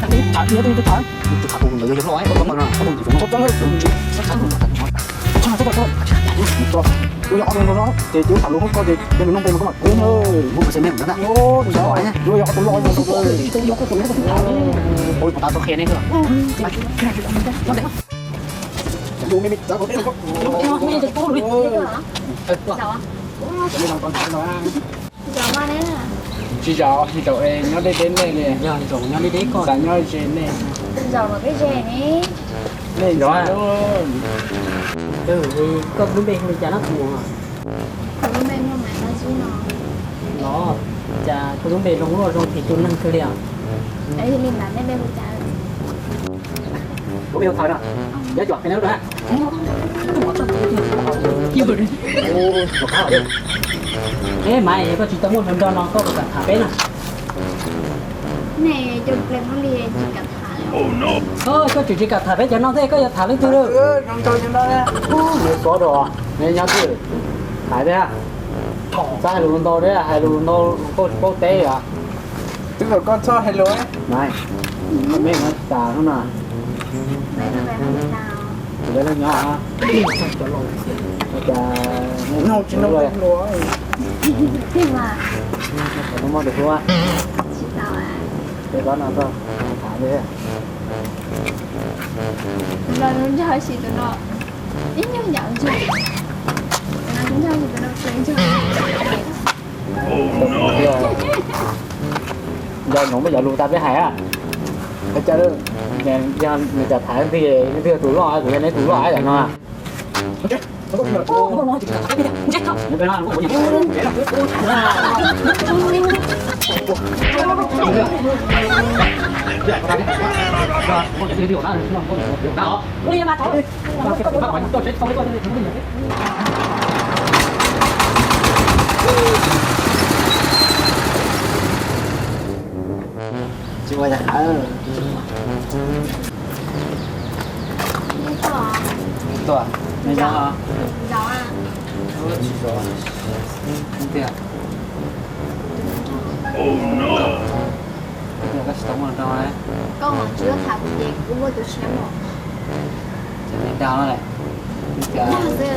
Tham, tham, tham, tham tus ntawd yog yawg hlob, koj txhob mloog na, koj tus ntawd txhob txawj, txhob txawj, txhob txawj, ces tus tham lus koj ces cia tham lus koj ces yog nws nug npe mas koj mam kuv na. Ua me tus loj, ua me tus tham. Ua me tus tham. Tsis zaum, zaum es nyob deb deb nej li. Yog zaum nyob deb koj, xav nyob ze nej. Zaum los peb ze ne. Nej zaum. Koj lub npe hu li cas no kuv? Kuv lub npe Muaj Maiv Ntaj Zib no. Los, cas koj lub npe zoo luaj zoo phim tus neeg kawg li os. Li ntawd nej npe hu cas? Kuv npe hu Thawj no. Nyob cuam qhia neb lub na. Eb, Maiv, koj tsis tau muaj hluas nraug no koj puas kam tham peb na? Nej cov pleg muab li tsis kam tham. Koj tseem tsis kam tham peb cov no thiab koj yuav tham leej twg lawm? Nws xov rau, nws nyob twg? Tham thiab. Txhob hais lus ntau thiab, hais lus ntau koj tsis paub teb os. Twb kom koj txhob hais lus. Maiv, koj meb no tas no na. Tus peb leej nyob, cas no tsis no hluas. Muaj tus hlub. Peb pab no koj tham li. Los nws nrog sis tus no ib nyuag yam ntshe. Nws nrog sis tus no ntshe. Nco ntsoov peb cov lus tas peb hais. Yog nws cas tham leej twg, leej twg yog tus loj, kuv yog neb tus loj yam no. Tsis ua yam qhawv. Tuaj, nyob nyob. Tsis zoo tiag. Koj tsis tau muaj hluas nraug. Koj tsis tham kuv ces kuv muaj tus siab mos. Ces dag no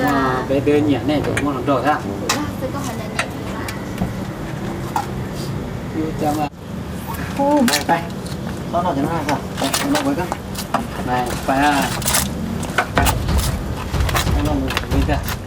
lawm. Peb twb nyiam nej ces muaj hluas nraug thiab. Pais, txhob noj cov no, pais. tiag.